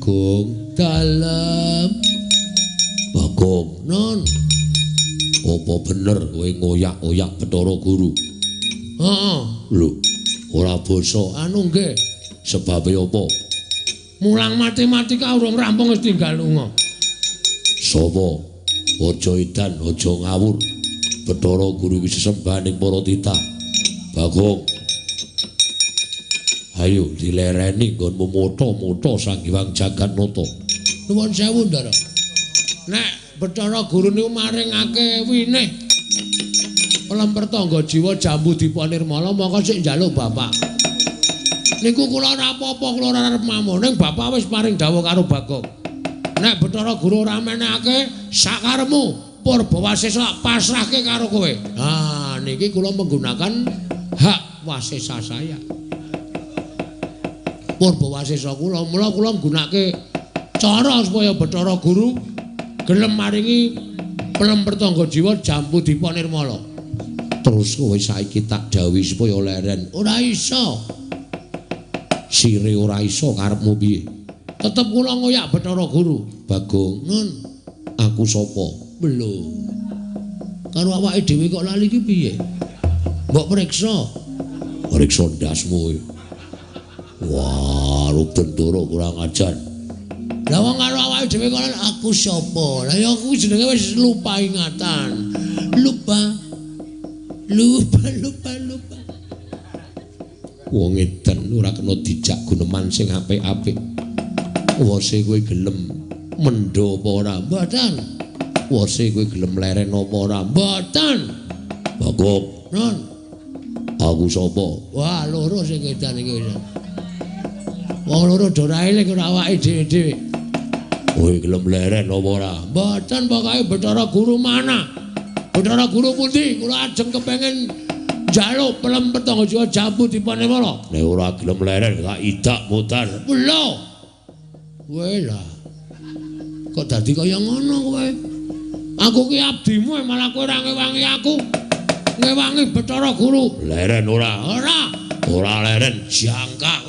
Bagong dalem. Bagong, non. Apa bener kowe ngoyak-oyak Bathara Guru? Heeh. Lho, ora basa. Anu nggih. Sebabe apa? Mulang matematika urung rampung wis tinggal lunga. Sapa? Aja edan, aja ngawur. Bathara Guru iki sesembahaning para titah. Bagong. Ayo dilereni nggonmu motha-motha Sang Hyang Jagatnata. Nuwun sewu, Ndara. Nek Bathara Guru niku maringake winih pelem pertangga jiwa jambu dipa nirmala mongko sik njaluk bapak. Niku kula ora apa-apa, kula ora arep mamung. Ning bapak wis paring dawuh karo Bagong. Nek Bathara Guru ora menehake sakarepmu Purba Wasesa pasrahke karo kowe. Ha niki kula menggunakan hak wasesa saya. Purba Wasesa kula, mula kula nggunakake cara supaya Bathara Guru gelem maringi pelem pertangga jiwa jambu dipa nirmala. Terus kowe saiki tak dawuhi supaya leren. Ora iso. Sire ora iso karepmu piye? Tetep kula ngoyak Bathara Guru. Bagong, nun, aku sapa? Lho. Karo awake dhewe kok lali iki piye? Mbok periksa. Periksa ndasmu. Wah, Rubentara kurang ajar. Lah wong karo awake dhewe kok aku sapa? Lah ya aku jenenge wis lupa ingatan. Lupa. Lupa, lupa, lupa. Wong edan ora kena dijak guneman sing apik-apik. Wose kowe gelem mendho apa ora? Mboten. Wose kowe gelem leren apa ora? Mboten. Bagong, non. Aku sapa? Wah, loro sing edan iki wis. Wong loro do ora eling ora awake dhewe-dhewe. Kowe gelem leren apa ora? Mboten, pokoke Bathara Guru mana? Bathara Guru pundi? Kula ajeng kepengin njaluk pelem petangga jiwa jambu dipanimala. Nek ora gelem leren tak idak mutar. Lho. Kowe lah. Kok dadi kaya ngono kowe? Aku ki abdimu malah kowe ora ngewangi aku. Ngewangi Bathara Guru. Leren ora? Ora. Ora leren jangkak.